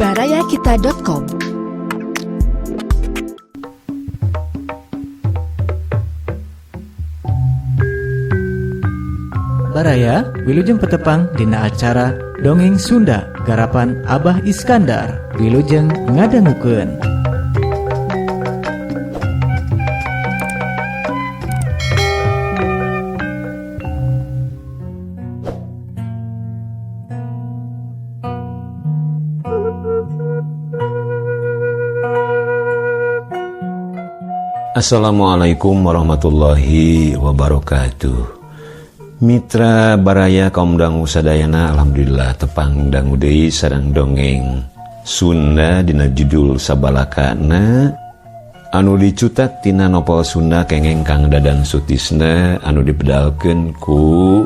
barayakita.com. Baraya, wilujeng petepang dina acara Dongeng Sunda garapan Abah Iskandar. Wilujeng ngadangukeun. Assalamualaikum warahmatullahi wabarakatuh. Mitra Baraya kaum dangu sadayana, alhamdulillah tepang dangu deui sareng dongeng Sunda dina judul Sabalakana anu dicutak tina novel Sunda kengeng Kang Dadan Sutisna anu dipedalkeun ku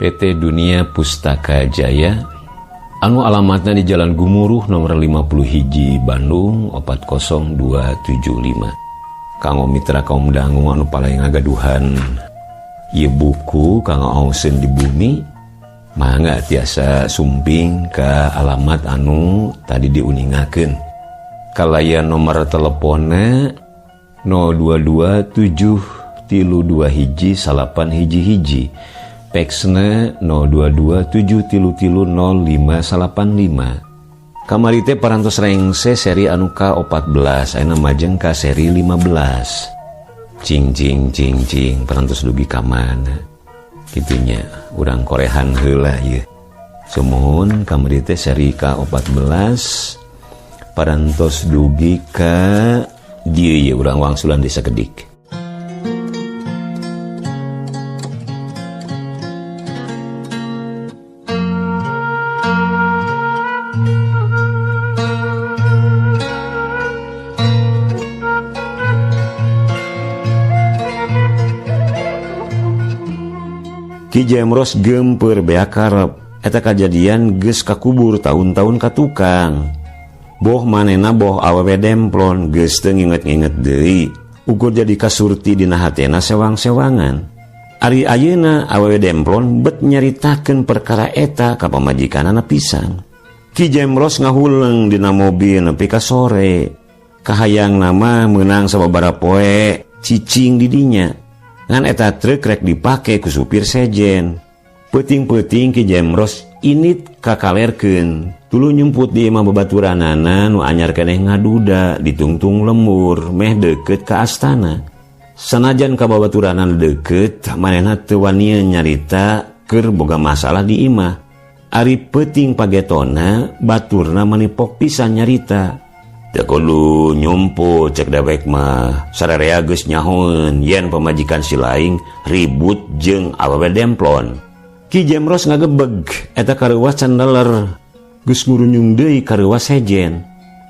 PT Dunia Pustaka Jaya anu alamatna di Jalan Gumuruh nomor 50 hiji Bandung 40275. Kanggo mitra kaum dangu anu paling ngagaduhan ieu buku kanggo aoseun di bumi, mangga tiasa sumping ka alamat anu tadi diuningakeun. Kalayan nomor teleponnya 022 7 3 2 1 9 1 1, faxna 022 7 3 3 0 5 9 5. Kamari teh parantos rengse seri anu ka-14, ayeuna majeng ka seri 15. Cing cing cing cing parantos dugi ka mana kitunya urang korehan heula ieu. Sumuhun kamari teh seri ka-14 parantos dugi ka dieu ieu urang wangsulan desa Kedik. Ki Jemros gempeur bea karep eta kajadian geus kakubur tahun-tahun ka tukang. Boh manena boh awewe demplon geus teu nginget-nginget deui. Ukur jadi kasurti dina hatena sewang-sewangan. Ari ayeuna awewe demplon bet nyaritakeun perkara eta ka pamajikanana pisan. Ki Jemros ngahuleng dina mobil nepi ka sore. Kahayang nama meunang sababaraha poe cicing di dinya. Ngan eta truk rek dipake ku supir sejen. Peuting-peuting Ki Jemros init kakalerkeun. Tuluy nyumput di imah babaturanana nu anyar keneh ngaduda ditungtung lemur meh deukeut ka astana. Sanajan ka babaturanana deukeut, manehna teu wanian nyarita keur boga masalah di imah. Ari peuting pagetona baturna manipok pisan nyarita. Teu kudu nyumput cek dewek mah sararea geus nyahoeun yen pamajikan si laing ribut jeung awewe demplon. Ki Jemros ngagebeg eta kareuwas candeler geus ngurunyung deui kareuwas sejen.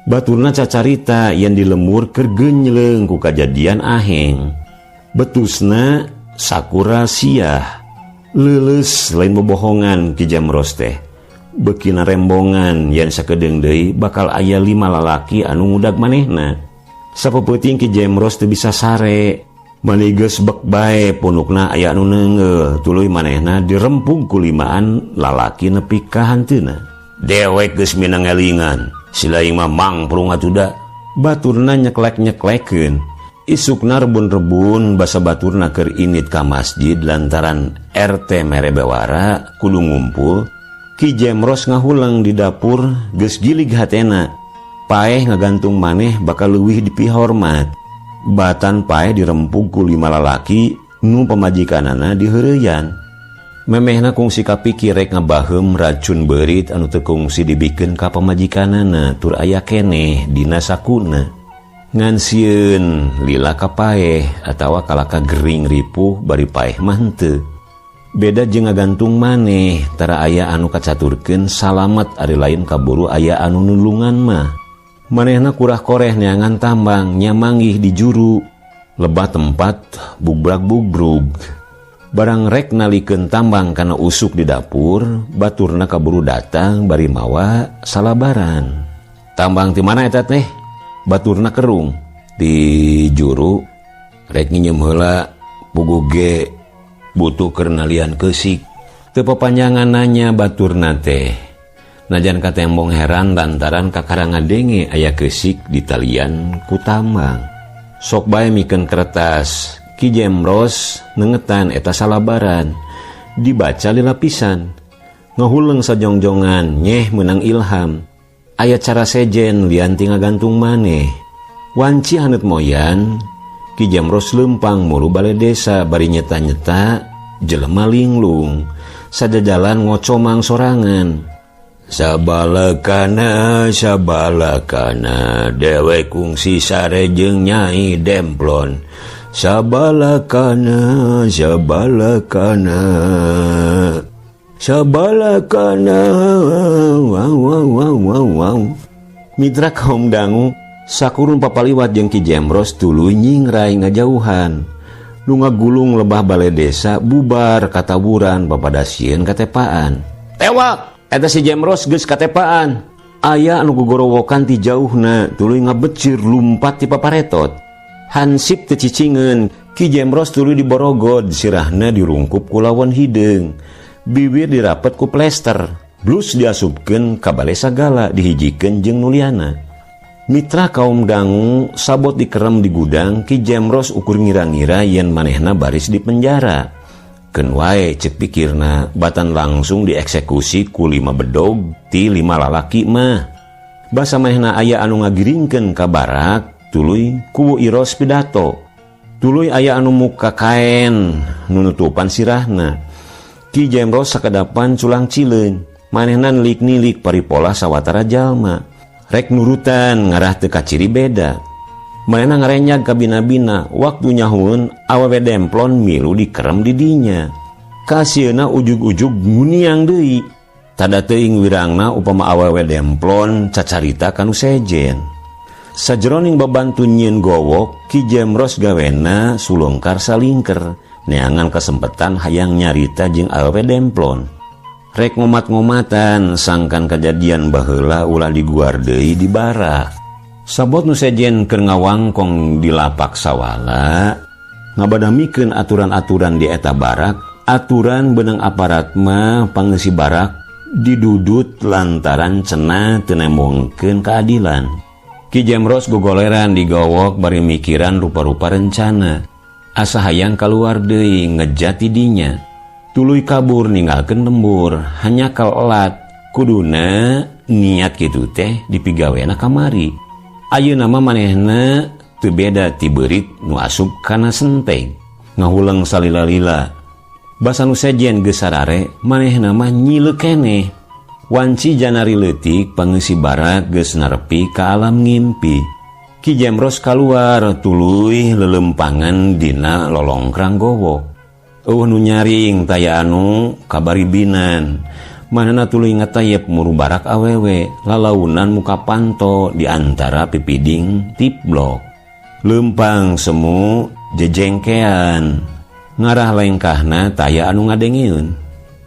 Baturna cacarita yen di lemur keur geunjleung ku kajadian aheng. Betusna sakura siah leuleus lain bobohongan Ki Jemros teh. Bekina rembongan yen sakedeung deui bakal aya 5 lalaki anu ngudag manehna. Sapeupeting Ki Jemros teu bisa sare. Mani geus bek bae punukna aya anu neungeul, tuluy manehna dirempug ku limaan lalaki nepi ka hanteuna. Dewek geus minang elingan, si laing mah mangprung atuda. Baturna nyeklek-nyeklekeun. Isukna rebun-rebun basa baturna keur init ka masjid lantaran RT mere bewara kudu ngumpul. Ki Jemros ngahuleng di dapur geus gilig hatena. Paeh ngagantung maneh bakal leuwih dipihormat. Batan paeh dirempug ku 5 lalaki nu pamajikanana diheureyan. Memehna kungsi kapikir rek ngabaheum racun beurit anu teu kungsi dibikeun ka pamajikanana tur aya keneh dina sakuna. Ngan sieun lila ka paeh atawa kalaka gering ripuh bari paeh mah henteu. Beda jeung ngagantung maneh tara aya anu kacaturkeun salamet ari lain kaburu aya anu nulungan mah. Manehna kurah koreh neangan tambang nya manggih di juru lebah tempat bubrag-bubrug. Barang rek nalikeun tambang kana usuk di dapur, baturna kaburu datang bari mawa salabaran. Tambang ti mana eta teh? Baturna kerung di juru rek nginyeum heula puguh ge butuh keur nalian keusik. Teu papanjangan nanya baturna teh. Najan katembong heran lantaran kakara ngadenge aya keusik di talian ku tambang. Sok bae mikeun kertas, Ki Jemros nengetan eta salabaran. Dibaca lila pisan. Ngahuleng sajongjongan nyeh meunang ilham. Aya cara sejen lian ti ngagantung maneh. Wanci haneut moyan, Ki Jemros leumpang muru bale desa bari nyeta-nyeta jelema linglung. Sajajalan ngocomang sorangan. Sabalakana sabalakana dewek kungsi sare jeung Nyai Demplon. Sabalakana sabalakana sabalakana wow wow wow wow wow. Mitra kaum dangu sakurun papaliwat jeung Ki Jemros tuluy nyingrai ngajauhan. Nu ngagulung lebah bale desa bubar katawuran papada sieun katepaan. Tewak! Eta si Jemros geus katepaan. Aya anu gogorowokan ti jauhna tuluy ngabecir lumpat ti paparetot. Hansip teu cicingeun, Ki Jemros tuluy diborogod, sirahna dirungkup ku lawon hideung. Bibir dirapet ku plester, blus diasupkeun ka bale sagala dihijikeun jeung nuliana. Mitra kaum dangu sabot dikerem di gudang, Ki Jemros ukur ngira-ngira yen manehna baris di penjara. Keun wae ceuk pikirna batan langsung dieksekusi ku 5 bedog ti 5 lalaki mah. Basa manehna aya anu ngagiringkeun ka barak tuluy ku Iros pidato. Tuluy aya anu muka kaen nu nutupan sirahna. Ki Jemros sakadapan culang cileung. Manehna nilik-nilik paripolah sawatara jalma. Rek nurutan ngarah teu kaciri beda. Manehna ngarenyag ka bina-bina, waktu nyahueun awewe demplon milu dikerem di dinya. Kasieuna ujug-ujug nguniang deui. Tada teuing wirangna upama awewe demplon cacarita kanu sejen. Sajroning babantu nyieun gowok, Ki Jemros gawena sulongkar salingker, neangan kasempetan hayang nyarita jeung awewe demplon. Rek ngomat-ngomatan sangkan kajadian baheula ulah diguar deui di barak. Sabot nu sejen keur ngawangkong di lapak sawala, ngabadamikeun aturan-aturan di eta barak, aturan beunang aparat mah pangeusi barak didudut lantaran cenah teu nembongkeun keadilan. Ki Jemros gogoleran digowok bari mikiran rupa-rupa rencana. Asa hayang kaluar deui ngejati dinya. Tuluy kabur ninggalkeun lembur, hanya kalelat. Kuduna niat kitu teh dipigawena kamari. Ayeuna mah manehna teu beda ti beurit nu asup kana senteng. Ngahuleng salila-lila. Basa nu sejen geus sarare, manehna mah nyileuk keneh. Wanci janari leutik pangeusi barak geus narepi ka alam ngimpi. Ki Jemros kaluar tuluy lelempangan dina lolongkrang gowok. Eueuh nu nyaring taya anu kabaribinan. Manehna tuluy ngatayep muru barak awewe, lalaunan muka panto di antara pipiding tipblok. Leumpang semu jejengkean, ngarah lengkahna taya anu ngadengeun.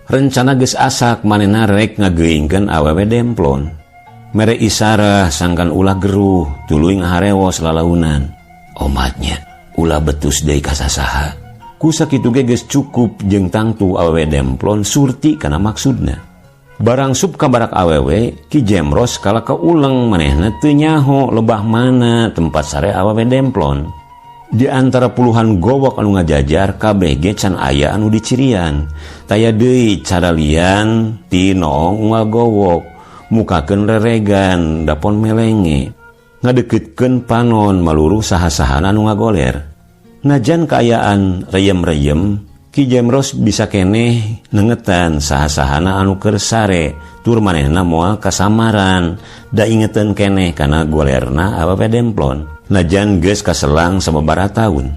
Rencana geus asak manehna rek ngageuingkeun awewe demplon. Mere isarah sangkan ulah geruh, tuluy ngaharewos lalaunan. Omatnya ulah betus deui ka sasaha. Ku sakitu ge geus cukup jeung tangtu awewe demplon surti kana maksudna. Barang sup ka barak awewe, Ki Jemros kala kauleng manehna teu nyaho lebah mana tempat sare awewe demplon. Di antara puluhan gowok anu ngajajar kabeh ge can aya anu dicirian. Taya deui cara lian ti noong unggal gowok, mukakeun reregan dapon melenge. Ngadeuketkeun panon maluruh saha-sahana anu ngagoler. Najan kaayaan reyem-reyem, Ki Jemros bisa keneh nengetan saha-sahana anu keur sare tur manehna moal kasamaran da ingeteun keneh kana golerna awewe demplon. Najan geus kaselang sababaraha taun.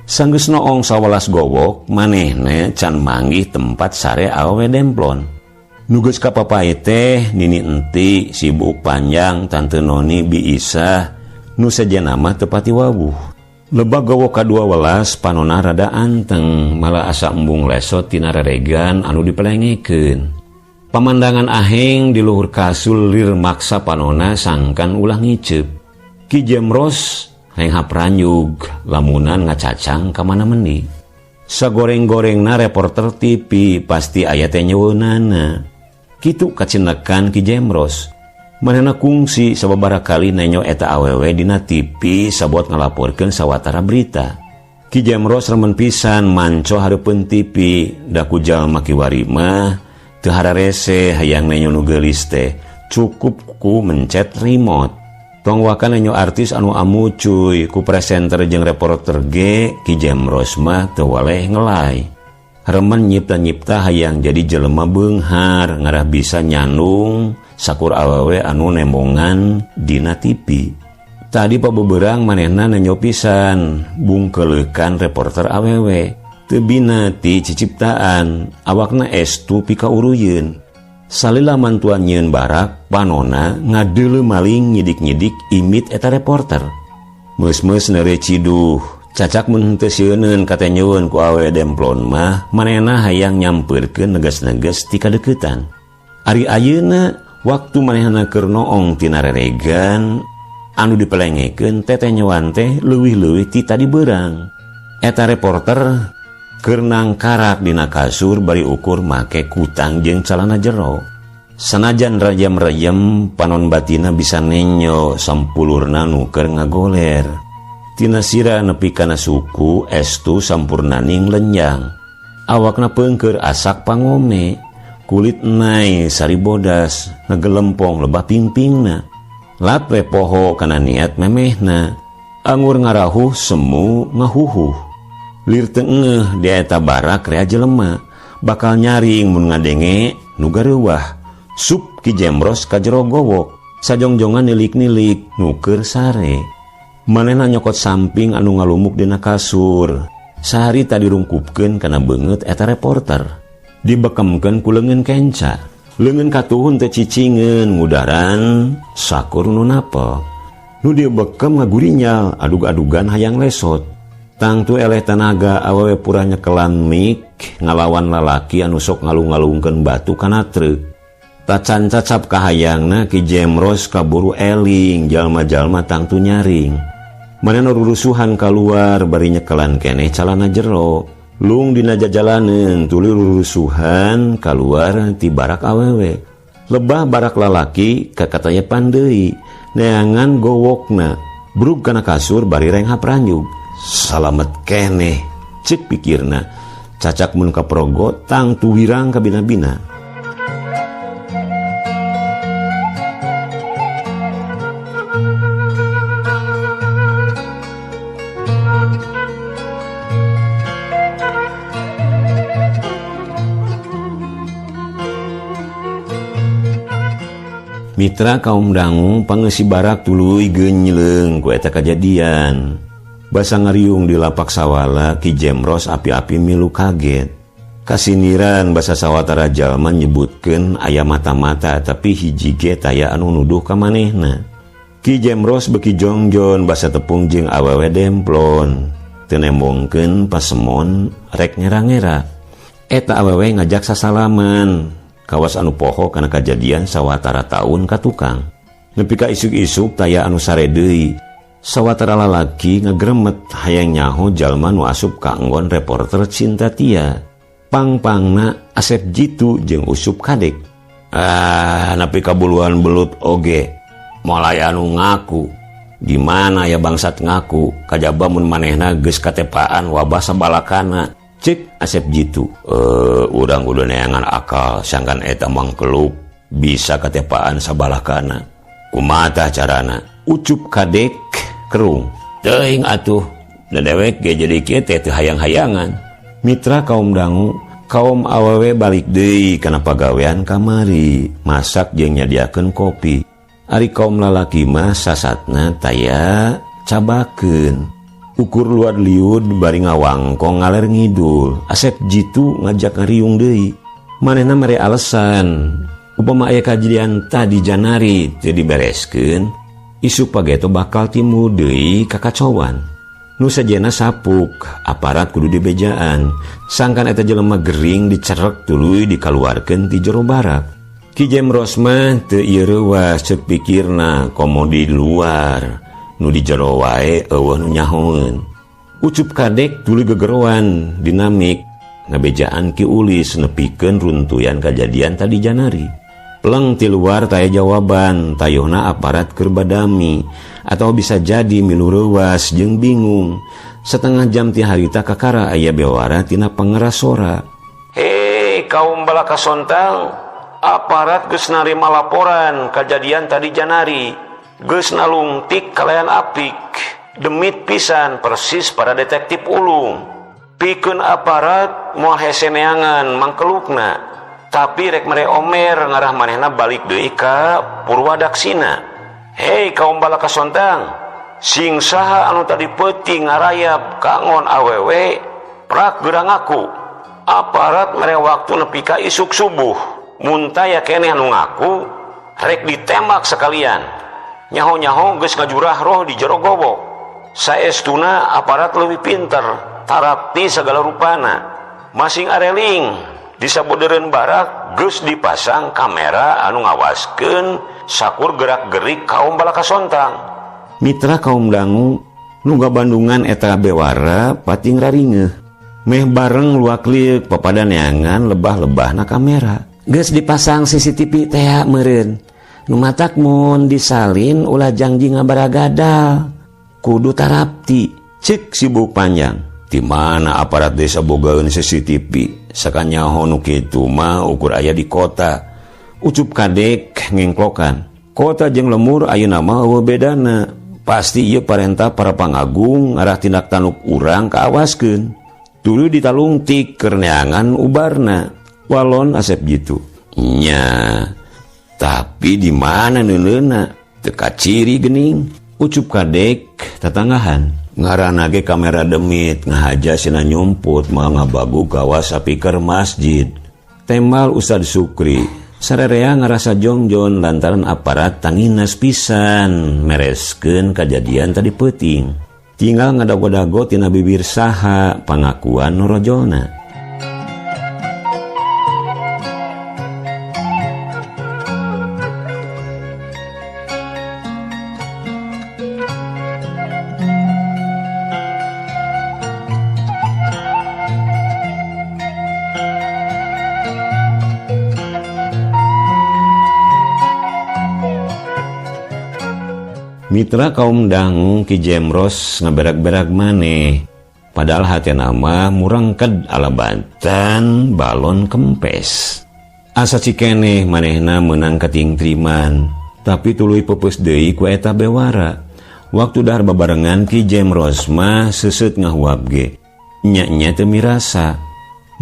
Sanggeus noong 11 gowok manehna can manggih tempat sare awewe demplon. Nu geus kapapai teh Nini Enti sibuk panjang Tante Noni Bi Isah nu sejenna mah teu pati wawuh. Lebah gowok ka-12 panona rada anteng malah asa embung lesot tina reregan anu dipelengekeun. Pamandangan aheng di luhur kasul lir maksa panona sangkan ulah ngiceup. Ki Jemros renghap ranyug lamunan ngacacang ka mana mendi. Sagoreng-gorengna reporter TV pasti aya teh nyeuweunana. Kitu kacinekan Ki Jemros. Manehna kungsi sababaraha kali nenyo eta awewe dina TV sabot ngalaporkeun sawatara berita. Ki Jemros remen pisan manco hareupeun TV da ku jalma kiwari mah teu hararese hayang nenyo nu geulis teh cukup ku mencet remote. Tong waka nenyo artis anu amucuy ku presenter jeung reporter ge Ki Jemros mah teu waleh ngelai. Remen nyipta-nyipta hayang jadi jelema beunghar ngarah bisa nyandung sakur awewe anu nembongan dina TV. Tadi pabeberang manehna nenyo pisan bungkeleukan reporter awewe. Teu bina ti ciciptaan awakna estu pikauruyeun. Salila mantuan nyieun barak panona ngadeuleu maling nyidik-nyidik imit eta reporter. Meus-meus neureuy ciduh. Cacak mun henteu sieuneun katenyeun ku awewe demplon mah manehna hayang nyampeurkeun neges-neges ti kadeuketan. Ari ayeuna waktu manehna keur noong tina reregan anu dipelengekeun tetenyewan teh leuwih-leuwih ti tadi beurang. Eta reporter keur nangkarak dina kasur bari ukur make kutang jeung calana jero. Sanajan rayam-rayam panon batina bisa nenyo sampulurna nu keur ngagoler. Tina sira nepi kana suku estu sampurnaning lenjang. Awakna peungkeur asak pangome, kulit nai sari bodas, ngegelempong lebah pingpingna. Lat we poho kana niat memehna. Angur ngarahuh semu ngahuhuh. Lir teu engeuh di eta barak rea jelema, bakal nyaring mun ngadenge nu gareuwah. Sup Ki Jemros ka jero gowok, sajongjongan nilik-nilik nu keur sare. Manehna nyokot samping anu ngalumuk dina kasur. Sahari tadi rungkupkeun kana beungeut eta reporter. Dibekemkeun ku leungeun kenca. Leungeun katuhun teh cicingeun ngudaran sakur nu napel. Nu dibekem ngagurinyal adug-adugan hayang lesot. Tangtu eleh tanaga awewe purah nyekelan mik ngalawan lalaki anu sok ngalung-ngalungkeun batu kana truk. Tacan cacap kahayangna Ki Jemros kaburu eling jalma-jalma tangtu nyaring. Manehna rurusuhan kaluar bari nyekelan keneh calana jero. Lung dina jajalaneun tuluy rurusuhan kaluar ti barak awewe. Lebah barak lalaki kakatayepan deui neangan gowokna. Brug kana kasur bari renghap ranjug. Salamet keneh ceuk pikirna. Cacak mun kaprogo tangtu wirang kabina-bina. Mitra kaum dangu pangeusi barak tuluy genyleung ku eta kajadian. Basa ngariung di lapak sawala Ki Jemros api-api milu kaget. Kasiniran basa sawatara jalma nyebutkeun aya mata-mata tapi hiji ge taya anu nuduh ka manehna. Ki Jemros beuki jongjon basa tepung jeung awewe demplon. Teu nembongkeun pasemon rek ngera-ngera. Eta awewe ngajak sasalaman. Kawas anu poho kana kajadian sawatara taun ka tukang. Nepi ka isuk-isuk taya anu sare deui. Sawatara lalaki ngagremet hayang nyaho jalma nu asup ka enggon reporter Cinta Tia. Pang-pangna Asep Jitu jeung Usup Kadek. Ah, nepi ka buluan belut oge. Moal aya anu ngaku. Di mana ya bangsat ngaku kajaba mun manehna geus katepaan wabah sabalakana. Cek Asep Jitu. Urang udah neangan akal sangkan eta mangkeluk bisa katepaan sabalakana. Kumaha tah carana? Ucup Kadek kerung. Teuing atuh, da dewek ge jadi kieu teh teu hayang-hayangan. Mitra kaum dangu, kaum awewe balik deui kana pagawean kamari, masak jeung nyadiakeun kopi. Ari kaum lalaki mah sasatna taya cabakeun. Ukur luad liud bari ngawangkong ngaler ngidul. Asep Jitu ngajak ngariung deui. Manehna mere alasan. Upama aya kajadian tadi janari teu dibereskeun, isuk pageto bakal timbul deui kakacauan. Nu sajena sapuk, aparat kudu dibejaan. Sangkan eta jelema gering dicerek tuluy dikaluarkeun ti jero barak. Ki Jemros mah teu ieu reuas ceuk pikirna komo di luar. Nu di jero wae eueuh nu nyahoeun. Ucup Kadek tuluy gegeroan dinamik ngabejaan Ki Ulis nepikeun runtuyan kajadian tadi janari. Pleng ti luar taya jawaban, tayuhna aparat keur badami atau bisa jadi milu reuwas jeung bingung. Setengah jam ti harita kakara aya bewara tina pangeras sora. Hei kaum balaka sontang, aparat geus narima laporan kajadian tadi janari. Geus nalungtik kalayan apik, demit pisan persis para detektif ulung. Pikeun aparat moal hese neangan mangkelukna, tapi rek mere omer ngarah manehna balik deui ka Purwadaksina. Hei kaum balaka sontang, sing saha anu tadi peuting ngarayap kangon awewe prak geura ngaku. Aparat mere waktu nepi ka isuk subuh, mun taya keneh anu ngaku rek ditembak sekalian. Nyaho-nyaho geus ngajurah roh di jero gowok. Saestuna aparat leuwih pinter, tarapti segala rupana. Masing areling di sabodeureun barak geus dipasang kamera anu ngawaskeun sakur gerak-gerik kaum balaka sontang. Mitra kaum dangu nu gabandungan eta bewara pating raringeuh. Meh bareng luak lieuk papada neangan lebah-lebahna kamera. Geus dipasang CCTV teh meureun. Nu matak mun disalin ulah jangji ngabaragadal. Kudu tarapti, cek sibuk panjang. Di mana aparat desa bogaeun CCTV? Sakanyaho nu kitu mah ukur aya di kota. Ucup kadek ngengklokan. Kota jeung lemur ayeuna mah eueuh bedana. Pasti ieu parentah para pangagung ngarah tindak tanduk urang kaawaskeun. Tuluy ditalungtik keur neangan ubarna. Walon asep jitu. Nya, tapi di mana neuleuna? Teu kaciri geuning. Ucup kadek tatanggahan. Ngaranna ge kamera demit ngahaja sina nyumput moal ngabagu kawas sapiker masjid. Tembal Ustad Sukri sarerea ngarasa jongjon lantaran aparat tanginas pisan mereskeun kajadian tadi peuting. Tinggal ngadago-dago tina bibir saha pangakuan norojolna. Mitra kaum dangu Ki Jemros ngaberak-berak maneh. Padahal hatena mah murangked ala bantan balon kempes. Asa cikeneh manehna meunang katingtriman, tapi tuluy peupeus deui ku eta bewara. Waktu dahar babarengan Ki Jemros mah seuseut ngahuap ge. Nya-nya teu mirasa.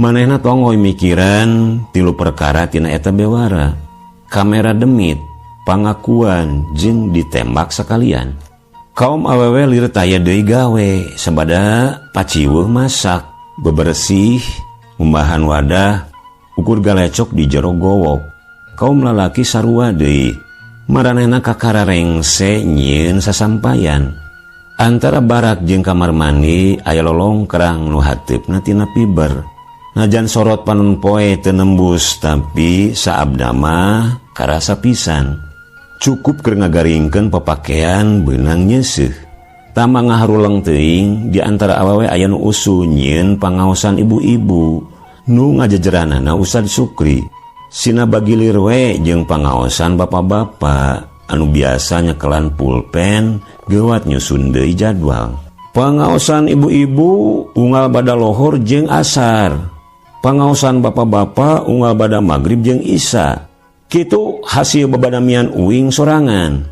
Manehna tongoy mikiran tilu perkara tina eta bewara. Kamera demit, pangakuan jeung ditembak sekalian. Kaum awewe lir taya deui gawe, sabada paciweuh masak, bebersih, ngumbahan wadah, ukur galecok di jero gowok. Kaum lalaki sarua deui, maranehna kakara rengse nyieun sasampayan. Antara barak jeung kamar mandi aya lolongkrang nu hateupna tina piber. Najan sorot panon poe teu nembus, tapi saabda mah karasa pisan. Cukup keur ngagaringkeun papakean beunang nyeuseuh. Tama ngaharuleng teuing di antara awewe aya nu usuh nyieun pangaosan ibu-ibu nu ngajejeranana Ustad Sukri. Sina bagilir we jeung pangaosan bapak-bapak anu biasa nyekelan pulpen geuwat nyusun deui jadwal. Pangaosan ibu-ibu unggal bada lohor jeung asar. Pangaosan bapak-bapak unggal bada magrib jeung isya. Kitu hasil babadamian uing sorangan.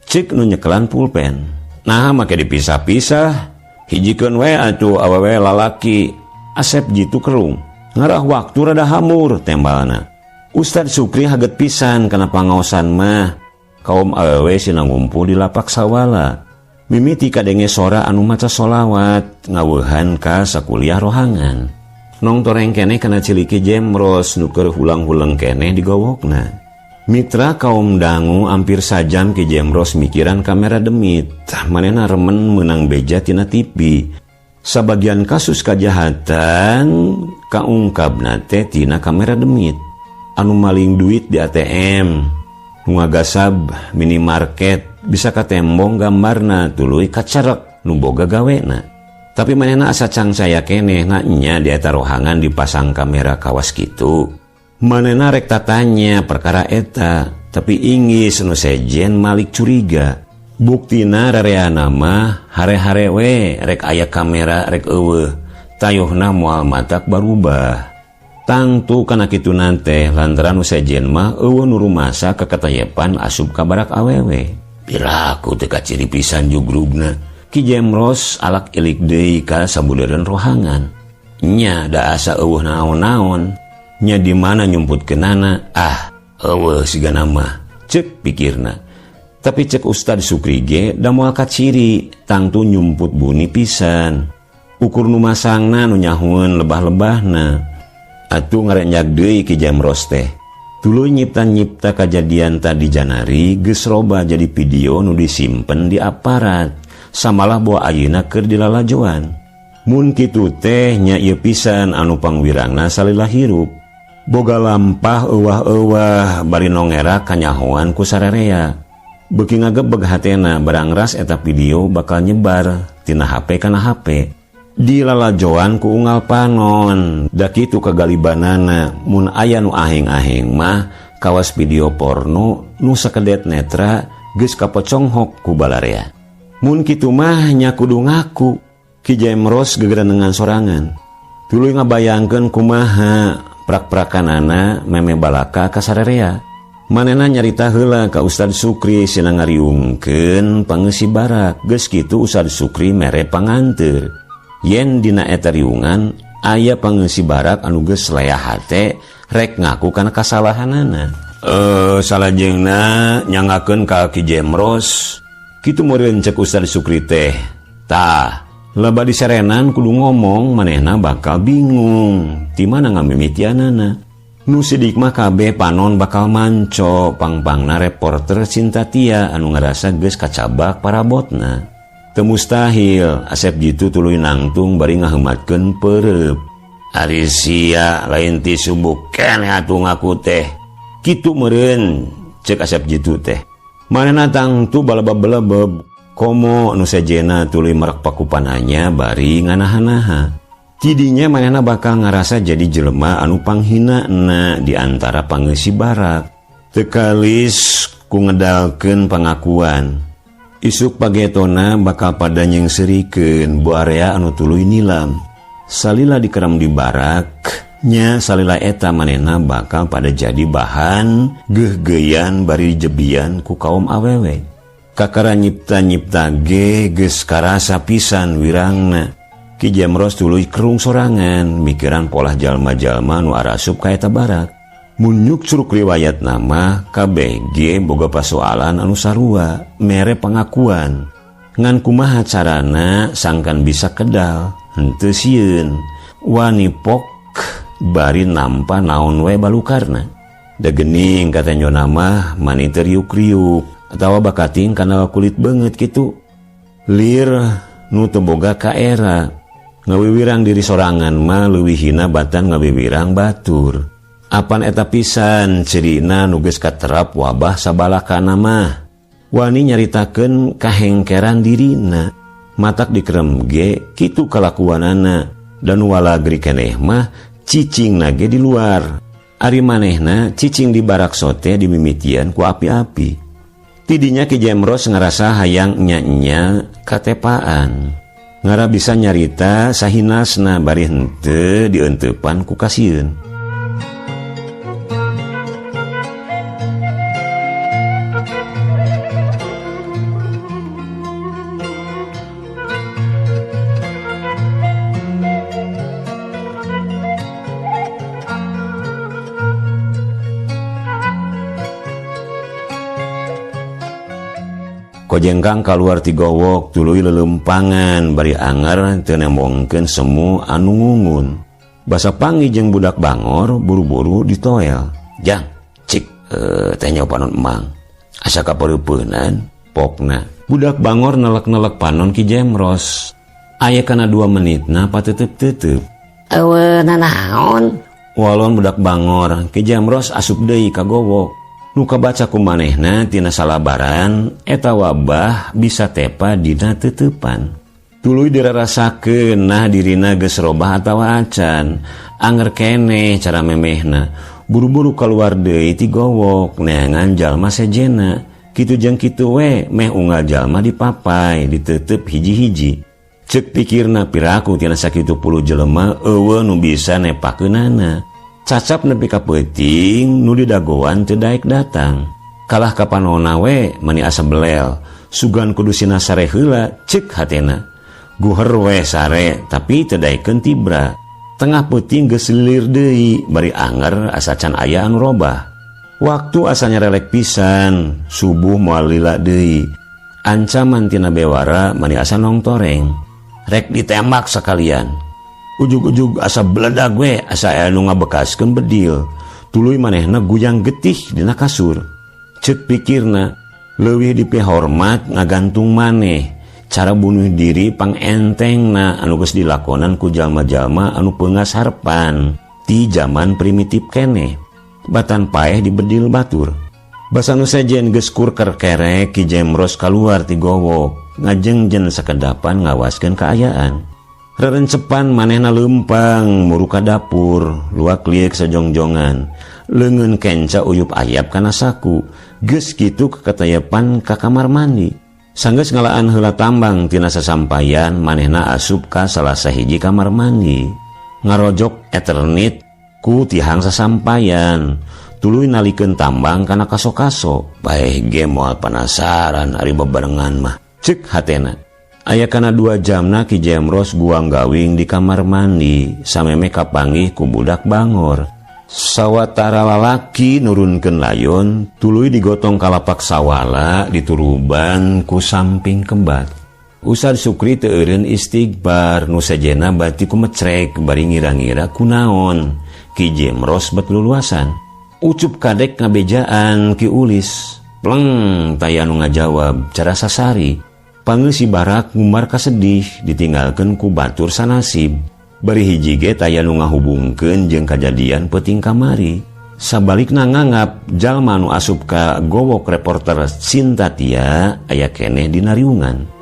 Cek nu nyekelan pulpen. Nah make dipisah-pisah, hijikeun we atuh awewe lalaki. Asep jitu kerung. Ngarah waktu rada hamur tembalna. Ustad Sukri haget pisan kana pangaosan mah. Kaum awewe sina ngumpul di lapak sawala. Mimiti kadenge sora anu maca solawat ngaweuhan ka sakuliah rohangan. Nong toreng keneh kana ciliki Jemros nu keur hulang-huleng keneh digowokna. Mitra kaum dangu hampir sajam Ki Jemros mikiran kamera demit. Manehna remen meunang beja tina TV. Sabagian kasus kajahatan kaungkapna teh tina kamera demit. Anu maling duit di ATM, nu ngagasab minimarket bisa katembong gambarna tuluy kacerek nu boga gawena. Tapi manehna asa cangcaya keneh na nya di eta rohangan dipasang kamera kawas kitu. Manehna rek tatanya perkara eta, tapi inggis nu sejen malik curiga. Buktina rareana mah hare-hare we rek aya kamera rek eueuh, tayuhna moal matak barubah. Tangtu kana kitu teh lantaran nu sejen mah eueuh nu rumasa kakatayepan asup ka barak awewe. Piraku teu kaciri pisan jugrugna. Ki Jemros alak ilik deui ka sabudeureun rohangan. Nya da asa eueuh naon-naon. Nya di mana nyumputkeunana? Ah, eueuh sigana mah, ceuk pikirna. Tapi cek Ustad Sukri ge da moal kaciri, tangtu nyumput buni pisan. Ukur nu masangna nu nyahueun lebah-lebahna. Atuh ngarenjag deui Ki Jamros teh. Tuluy nyipta-nyipta kajadian tadi janari geus loba jadi video nu disimpen di aparat. Samalah boa ayeuna keur dilalajoan. Mun kitu teh nya ieu pisan anu pangwirangna salila hirup. Boga lampah euwah-euwah bari nongera kanyahoan ku sararea. Beuki ngagebeg hatena barang ras eta video bakal nyebar tina HP kana HP. Dilalajoan ku unggal panon, da kitu kagalibanana mun aya nu aheng-aheng mah kawas video porno nu sakedet netra geus kapoconghok ku balarea. Mun kitu mah nya kudu ngaku. Ki Jemros gegerenengan sorangan. Tuluy ngabayangkeun kumaha prak-prakanana meme balaka ka sararea. Manehna nyarita heula ka Ustad Sukri sina ngariungkeun pangeusi barak. Geus kitu Ustad Sukri mere panganteur. Yen dina eta riungan aya pangeusi barak anu geus leah hate rek ngaku kana kasalahanana. Salajengna nyangakeun ka Ki Jemros. Kitu meureun cek Ustad Sukri teh. Tah, leba diserenan kudu ngomong manehna bakal bingung di mana ngamimitianana. Nu sidik mah kabeh panon bakal manco pangpangna reporter Cinta Tia anu ngarasa geus kacabak parabotna. Teu mustahil Asep Jitu tuluy nangtung bari ngaheumatkeun peureup. Ari sia lain ti subuh keneh atuh ngaku teh. Kitu meureun cek Asep Jitu teh. Manehna tangtu balebeb-belebeb komo nu sejena tuluy merek pakupananya bari nganaha-naha. Tidinya manehna bakal ngarasa jadi jelema anu panghinana di antara pangeusi barak. Teu kalis ku ngedalkeun pangakuan. Isuk pagetona bakal pada nyengserikeun bu area anu tuluy nilam. Salila dikeram di barak, nya salila eta manehna bakal pada jadi bahan geuhgeuyan bari jebian ku kaum awewe. Kakara nyipta-nyipta ge geus karasa pisan wirangna. Ki Jemros tuluy kerung sorangan mikiran polah jalma-jalma nu arasup ka eta barak. Mun nyukcruk riwayat nama KBG boga pasoalan anu sarua mere pangakuan. Ngan kumaha carana sangkan bisa kedal henteu sieun wani pok bari nampa naon we balukarna. Da geuning katenjo nama mani teu riuk-riuk atawa bakating kana kulit beungeut kitu. Lir nu teu boga kaera. Ngawiwirang diri sorangan mah leuwih hina batan ngawiwirang batur. Apan eta pisan cirina nu geus katerap wabah sabalakana mah. Wani nyaritakeun kahengkeran dirina. Matak dikerem ge kitu kalakuanana dan walagri keneh mah cicingna ge di luar. Ari manehna cicing di barak sote dimimitian ku api-api. Tidinya Ki Jemros ngarasa hayang nya-nya katepaan. Ngara bisa nyarita sahinasna bari henteu dienteupan ku kasieun. Kojengkang kaluar ti gowok tuluy lelempangan bari anger teu nembongkeun semu anu ngungun. Basa pangi jeung budak bangor buru-buru ditoel. Jang, cik teh nyaho panon emang. Asa kapareupeunan pokna. Budak bangor nelek-nelek panon Ki Jemros. Aya kana 2 menitna patetep-tetep. Eueuh nanaon? Walon budak bangor, Ki Jemros asup deui ka gowok. Nu kabaca ku manehna tina salabaran eta wabah bisa tepa dina teuteupan. Tuluy dirarasakeun nah dirina geus robah atawa acan. Anger keneh cara memehna. Buru-buru keluar deui ti gowok neangan jalma sejena. Kitu jeung kitu we meh unggal jalma dipapai ditutup hiji-hiji. Cek pikirna piraku tina sakitu puluh jelema eueuh nu bisa nepakeunana. Cacap nepi ka peuting nu didagoan teu daek datang. Kalah ka panona we mani asa belel. Sugan kudu sina sare heula cek hatena. Guher we sare tapi teu daekeun tibra. Tengah peuting geus lilir deui bari anger asa can aya anu robah. Waktu asa nyarelek pisan, subuh moal lila deui. Ancaman tina bewara mani asa nongtoreng. Rek ditembak sekalian. Ujug-ujug asa beledag we, asa aya nu ngabekaskeun bedil. Tuluy manehna guyang getih dina kasur. Ceuk pikirna, leuwih dipihormat ngagantung maneh. Cara bunuh diri pangentengna anu geus dilakonan ku jalma-jalma anu peungas harpan ti zaman primitif keneh. Batan paeh dibedil batur. Basa nu sejen geus kurker kerek Ki Jemros kaluar ti gowok, ngajengjen sakedapan ngawaskeun kaayaan. Rerencepan manehna leumpang muru ka dapur, luak lieuk sajongjongan. Leungeun kenca uyup ayap kana saku, geus kitu keketayepan ka kamar mandi. Sanggeus ngalaan heula tambang tina sasampayan manehna asup ka salah sahiji kamar mandi. Ngarojok eternit ku tihang sasampayan, tuluy nalikeun tambang kana kaso-kaso. Bae ge moal panasaran ari bebarengan mah. Ceuk hatena. Aya kana 2 jamna Ki Jemros guang gawing di kamar mandi, sameme kapanggih ku budak bangor. Sawatara lalaki nurunkeun layon, tuluy digotong kalapak sawala dituruban ku samping kembat. Ustad Sukri teu eureun istighfar, nu sejena bati kumecrek bari ngira-ngira kunaon. Ki Jemros bet luluasan. Ucup kadek ngabejaan Ki Ulis. Pleng taya nu ngajawab cara sasari. Pangeus si barak ngumbar kasedih ditinggalkeun ku batur sanasib. Bari hiji ge taya nu ngahubungkeun jeung kajadian peuting kamari. Sabalikna nganggap jalma nu asup ka gowok reporter Sintatia aya keneh dina riungan.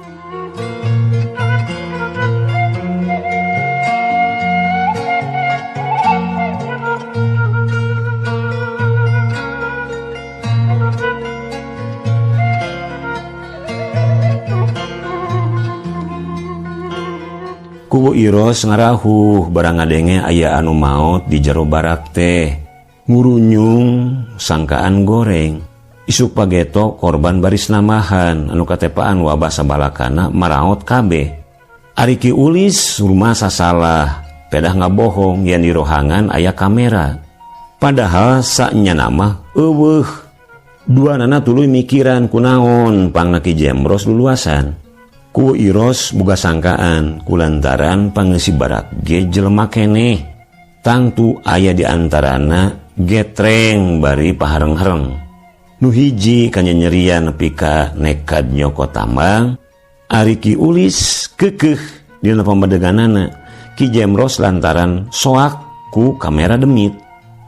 Kubu Iros ngarahuh barang ngadenge aya anu maot di jero barak teh. Ngurunyung sangkaan goreng. Isuk pageto korban baris namahan anu katepaan wabah sabalakana maraot kabeh. Ari Ki Ulis rumah sasalah, pedah ngabohong yen di rohangan aya kamera. Padahal saknya mah eueuh. Dua nana tuluy mikiran kunaon pangna Ki Jemros luluasan. Ku Iros boga sangkaan kulantaran pangeusi barak ge jelema keneh. Tangtu aya di antarana getreng bari pahareng-hareng. Nu hiji kanyanyerian nepi ka nekad nyoko tambang, ari Ki Ulis keukeuh dina pamadeganana. Ki Jemros lantaran soak ku kamera demit.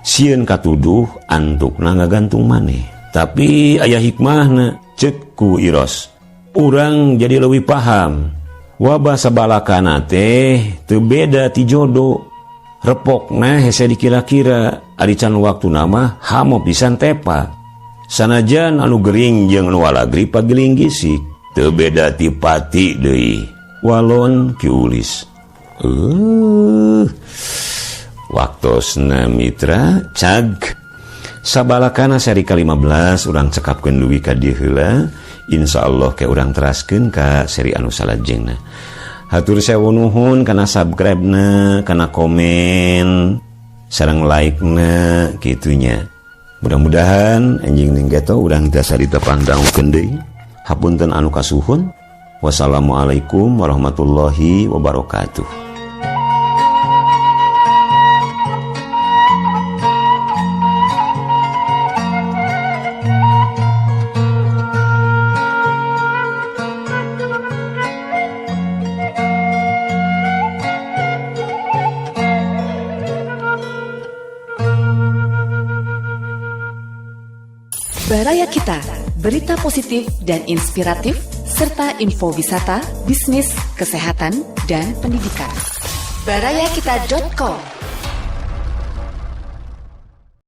Sieun katuduh antukna ngagantung maneh. Tapi aya hikmahna ceuk ku Iros. Urang jadi leuwih paham. Wabah sabalakana teh teu beda ti jodo. Repokna hese dikira-kira, ari can waktuna mah hamo pisan tepa. Sanajan anu gering jeung anu walagri pageling gisik, teu beda ti pati deui. Walon Ki Ulis. Waktosna mitra cag. Sabalakana seri ka-15 urang cekapkeun dugi ka dieu heula. Insyaallah ke urang teraskeun ka seri anu salajengna. Hatur sewu nuhun kana subscribe-na, kana komen, sareng like-na kitunya. Mudah-mudahan anjing ning geto urang tiasa ditepangdangukeun deui. Hapunten anu kasuhun. Wassalamualaikum warahmatullahi wabarakatuh. Baraya Kita, berita positif dan inspiratif, serta info wisata, bisnis, kesehatan, dan pendidikan. Barayakita.com.